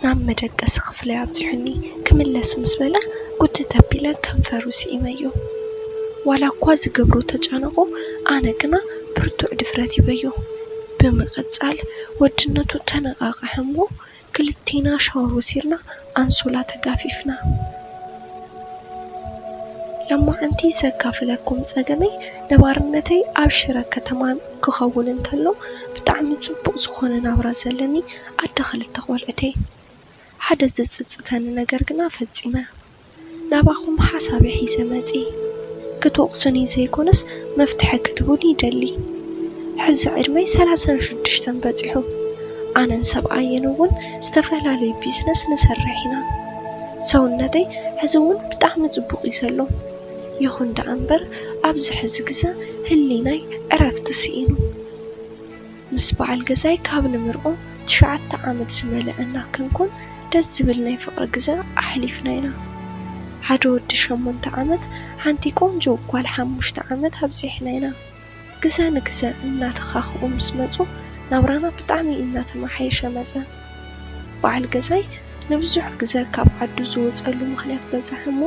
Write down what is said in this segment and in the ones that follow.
ናብ መደቀሲ ክፍለይ ኣብጺሑኒ። ክምለስ ምስ በለ፣ ጉትት ኣቢለ ከንፈሩ ስኢመዮ። ዋላ እኳ ዝገብሮ ተጨነቖ፣ ኣነ ግና ብርቱዕ ድፍረት ሂበዮ። ብምቕጻል፣ ወድነቱ ተነቓቕሐ እሞ፣ ክልቴና ሻወር ወሲድና ኣንሶላ ተጋፊፍና። ሎማዓንቲ ዘካፍለኩም ጸገመይ ነባርነተይ ኣብ ሽረ ከተማ ክኸውን እንተሎ፣ ብጣዕሚ ጽቡቕ ዝኾነ ናብራ ዘለኒ ኣደ ክልተ ቆልዑተይ። ሓደ ዘጽጽተኒ ነገር ግና ፈጺመ ናባኹም ሓሳበይ ሒዘ መጺ። ክትወቕሱኒ ዘይኮነስ መፍትሒ ክትቡኒ ይደሊ። ሕዚ ዕድመይ ሰላሳን ሽዱሽተን በጺሑ። ኣነን ሰብኣየን እውን ዝተፈላለዩ ቢዝነስ ንሰርሕ ኢና። ሰውነተይ ሕዚ እውን ብጣዕሚ ጽቡቕ እዩ ዘሎ። ይኹን ደኣ እምበር ኣብዚ ሕዚ ግዘ ህሊናይ ዕረፍቲ ስኢኑ። ምስ በዓል ገዛይ ካብ ንምርዖ ትሽዓተ ዓመት ዝመልአና ክንኮን ደስ ዝብል ናይ ፍቕሪ ግዘ ኣሕሊፍና ኢና። ሓደ ወዲ ሸሞንተ ዓመት፣ ሓንቲ ቆንጆ ጓል ሓሙሽተ ዓመት ኣብጺሕና ኢና። ግዘ ንግዘ እናተኻኽኡ ምስ መጹ ናብራና ብጣዕሚ እናተመሓየሸ መጸ። በዓል ገዛይ ንብዙሕ ግዘ ካብ ዓዱ ዝወጸሉ ምኽንያት በዛሐ እሞ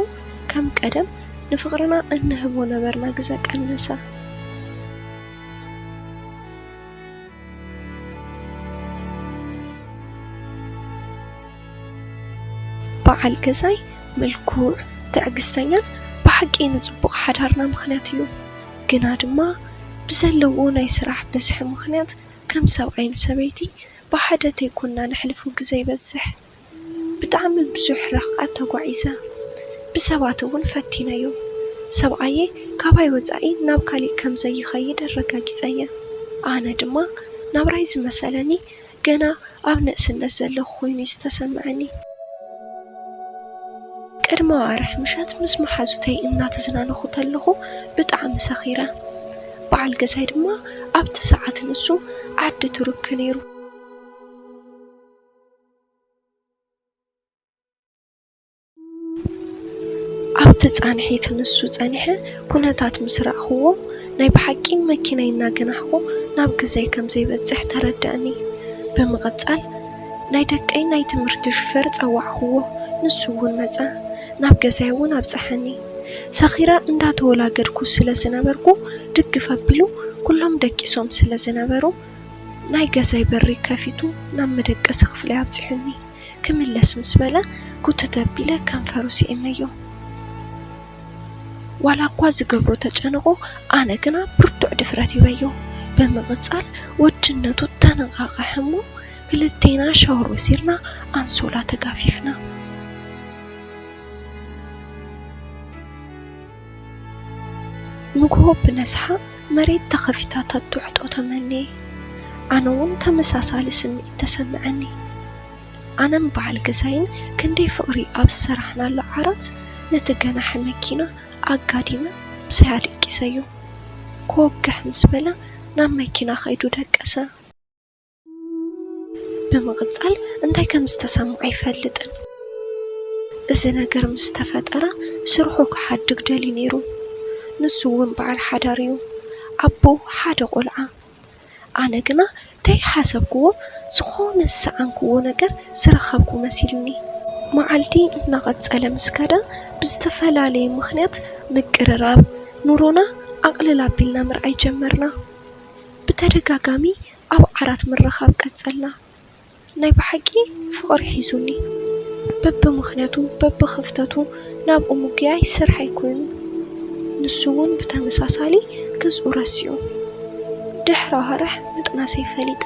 ከም ቀደም ንፍቕርና እንህቦ ነበርና ግዘ ቀነሰ። በዓል ገዛይ ምልኩዕ፣ ትዕግስተኛን ብሓቂ ንጽቡቕ ሓዳርና ምኽንያት እዩ። ግና ድማ ብዘለዎ ናይ ስራሕ ብዝሒ ምኽንያት ከም ሰብኣይን ሰበይቲ ብሓደ ተይኮንና ነሕልፎ ግዘ ይበዝሕ። ብጣዕሚ ብዙሕ ርሕቐት ተጓዒዘ። ብሰባት እውን ፈቲነዮ። ሰብኣየይ ካባይ ወጻኢ ናብ ካሊእ ከም ዘይኸይድ ኣረጋጊጸየ። ኣነ ድማ ናብራይ ዝመሰለኒ ገና ኣብ ንእስነት ዘለኹ ኮይኑ እዩ ዝተሰምዐኒ። ቅድሚ ኣዋርሕ ምሸት ምስ መሓዙተይ እናተዝናነኹ ከለኹ ብጣዕሚ ሰኺረ። በዓል ገዛይ ድማ ኣብቲ ሰዓት ንሱ ዓዲ ቱርክ ነይሩ። ኣብቲ ጻንሒት ንሱ ጸኒሐ ኩነታት ምስ ረኣኽዎ፣ ናይ ብሓቂ መኪናይ እናገናሕኹ ናብ ገዛይ ከም ዘይበጽሕ ተረድኣኒ። ብምቕጻል፣ ናይ ደቀይ ናይ ትምህርቲ ሹፌር ጸዋዕኽዎ፣ ንሱ እውን መጸ። ናብ ገዛይ እውን ኣብጽሓኒ። ሰኺረ እንዳተወላገድኩ ስለ ዝነበርኩ፣ ድግፍ ኣቢሉ ኩሎም ደቂሶም ስለ ዝነበሩ፣ ናይ ገዛይ በሪ ከፊቱ ናብ መደቀሲ ክፍለይ ኣብጺሑኒ። ክምለስ ምስ በለ፣ ጉትት ኣቢለ ከንፈሩ ስዒመዮ። ዋላ እኳ ዝገብሮ ተጨንቖ፣ ኣነ ግና ብርቱዕ ድፍረት ሂበዮ። ብምቕጻል፣ ወድነቱ ተነቓቕሐ እሞ፣ ክልቴና ሻወር ወሲድና ኣንሶላ ተጋፊፍና። ንግሆ ብነስሓ መሬት ተኸፊታ ተትውሕጦ ተመንየ። ኣነ እውን ተመሳሳሊ ስምዒት ተሰምዐኒ። ኣነን በዓል ገዛይን ክንደይ ፍቕሪ ኣብ ዝሰራሕናሉ ዓራት፣ ነቲ ገናሒ መኪና ኣጋዲመ ምሳይ ኣደቂሰዮ። ክወግሕ ምስ በለ ናብ መኪና ከይዱ ደቀሰ። ብምቕጻል እንታይ ከም ዝተሰምዖ ኣይፈልጥን። እዚ ነገር ምስ ተፈጠረ ስርሑ ክሓድግ ደልዩ ነይሩ። ንሱ እውን በዓል ሓዳር እዩ። ኣቦ ሓደ ቆልዓ። ኣነ ግና ዘይሓሰብክዎ ዝኾነ ዝሰኣንክዎ ነገር ዝረኸብኩ መሲሉኒ። መዓልቲ እናቐጸለ ምስ ከደ ብዝተፈላለየ ምኽንያት ምቅርራብ ኑሮና ኣቕልል ኣቢልና ምርኣይ ጀመርና። ብተደጋጋሚ ኣብ ዓራት ምርኻብ ቀጸልና። ናይ ብሓቂ ፍቕሪ ሒዙኒ። በብምኽንያቱ በብኽፍተቱ ናብኡ ምጉያይ ስርሐይ ኮይኑ። ንሱ እውን ብተመሳሳሊ ገዝኡ ረሲዑ። ድሕሪ ኣዋርሕ ምጥናሰይ ፈሊጠ።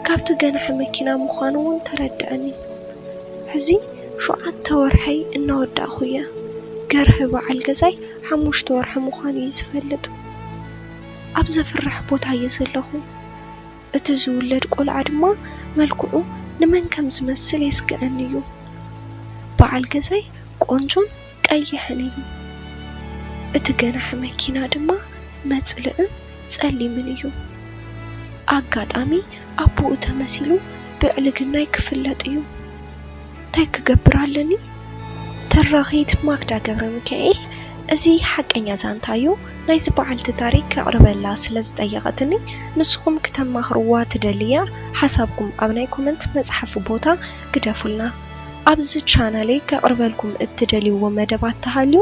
ካብቲ ገናሒ መኪና ምዃኑ እውን ተረድኣኒ። ሕዚ ሸውዓተ ወርሐይ እናወዳእኹ እየ። ገርሂ በዓል ገዛይ ሓሙሽተ ወርሒ ምዃኑ እዩ ዝፈልጥ። ኣብ ዘፍርሕ ቦታ እየ ዘለኹ። እቲ ዝውለድ ቆልዓ ድማ መልክዑ ንመን ከም ዝመስል የስግኣኒ እዩ። በዓል ገዛይ ቆንጆን ቀይሕን እዩ። እቲ ገናሒ መኪና ድማ መጽልእን ጸሊምን እዩ። ኣጋጣሚ ኣቦኡ ተመሲሉ ብዕልግናይ ክፍለጥ እዩ። እንታይ ክገብር ኣለኒ? ተራኺት ማክዳ ገብረሚካኤል፣ እዚ ሓቀኛ ዛንታ እዩ። ናይዚ በዓልቲ ታሪክ ከቕርበላ ስለ ዝጠየቐትኒ፣ ንስኹም ክተማኽርዋ ትደልያ ሓሳብኩም ኣብ ናይ ኮመንት መጽሓፊ ቦታ ግደፉልና። ኣብዚ ቻናለይ ከቕርበልኩም እትደልይዎ መደባት ተሃልዩ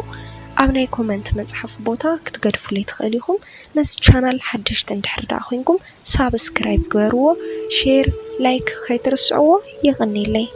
ኣብ ናይ ኮመንት መጽሓፊ ቦታ ክትገድፉለይ ትኽእል ኢኹም። ነዚ ቻናል ሓደሽቲ እንድሕር ደኣ ኮይንኩም ሳብስክራይብ ግበርዎ፣ ሼር፣ ላይክ ከይትርስዕዎ። የቐንየለይ።